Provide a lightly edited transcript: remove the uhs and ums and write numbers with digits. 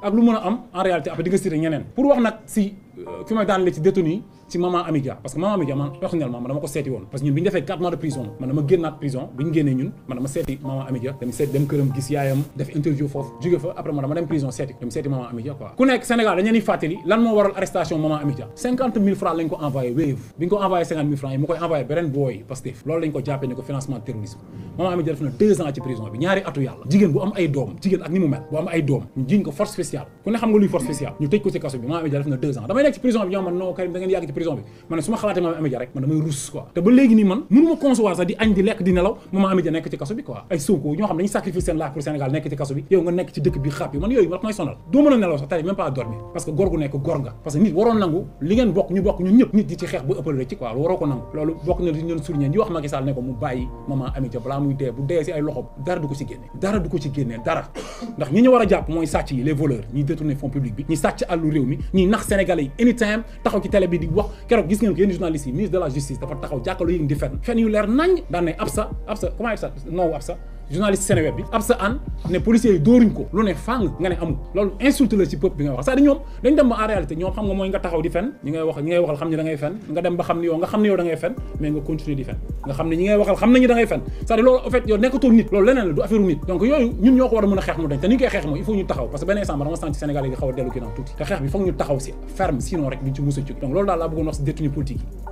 ak lu mën a am en réalité après di nga cité ñeneen pour wax nag si fi may daanale ci détenu ci maman Amidia parce que maman Amidia man personnellement man dama ko seeti woon parce que ñun bi ñu defee 4 mois de prison man dama génnaat prison bi ñu génnee ñun man dama seeti maman Amidia dem këram gis yaayam def interview foofu jóge fa après man dama dem prison seeti maman Amidia quoi ku nekk Sénégal dañu leen di fàttali lan moo waral arrestation maman Amidia 50 000 francs lañ ko envoyé Wave bi ñu ko envoyé 50 000 francs yi mu koy envoyé beneen booy Pastef loolu lañ ko jàppee ne ko financement terrorisme maman Amidia def na 2 ans ci prison bi ñaari atu yàlla jigéen bu am ay doom jigéen ak ni mu mel bu am ay doom ñu jiñ ko force spéciale ku ne xam nga luy force spéciale ñu tëj ko ci kaso bi maman Amidia def na 2 ans damay nekk ci prison bi ñoo man non Karim da ngeen yàgg ci prison bi man ne su ma xalaatee maman Amidia rek man damay rus quoi te ba léegi nii man mënu ma concevoir sax di añ di lekk di nelaw maman Amidia nekk ci kaso bi quoi ay Sonko ñoo xam dañuy sacrifier seen life pour Sénégal nekk ci kaso bi yow nga nekk ci dëkk bi xàpp yi man yooyu daf may sonal doo mën a nelaw sax tey même pas dormir parce que góor gu nekk góor nga parce que nit waroon nangu li ngeen bokk ñu bokk ñun ñëpp nit di ci xeex ba ëppal rek ci quoi waroo ko nangu loolu bokk na li ñu doon souligner di wax Macky Sall ne ko mu bàyyi maman Amidia balaa muy dee bu dee si ay loxo dara du ko ci génne dara ndax ñi ñu war a jàpp mooy sàcc yi les voleurs ñi détourner fonds publics bi ñi sàcc àllu réew mi ñi nax sénégalais yi anytime taxaw ci télé bi di wax keroog gis ngeen ko yéen journalistes yi ministre de la justice dafa taxaw jàkkaarloo yéen di fen yu leer nañ daan ne Absa comment ça non Absa journaliste Seneweb bi Absa Anne ne policiers yi dóoruñ ko lu ne fàng nga ne amul loolu insulte la ci peuple bi nga wax c'est-à-dire ñoom dañ dem ba en réalité ñoom xam nga mooy nga taxaw di fen ñi ngay waxal xam ni da ngay fen nga dem ba xam ni yow da ngay fen mais nga continuer di fen nga xam ne ñi ngay waxal xam nañu da ngay fen c'est-à-dire loolu en fait yow nekkatoo nit loolu leneen la du affaire nit donc yooyu ñun ñoo ko war a mën a xeex mu dañ te ni ñu koy xeex mooy il faut ñu taxaw parce que benn instant dama sant Sénégal yi di xaw a dellu ginnaaw tuuti te xeex bi foog ñu taxaw si ferme sinon rek duñ ci mos a jóg donc loolu daal laa bëggoon wax si détenu politique yi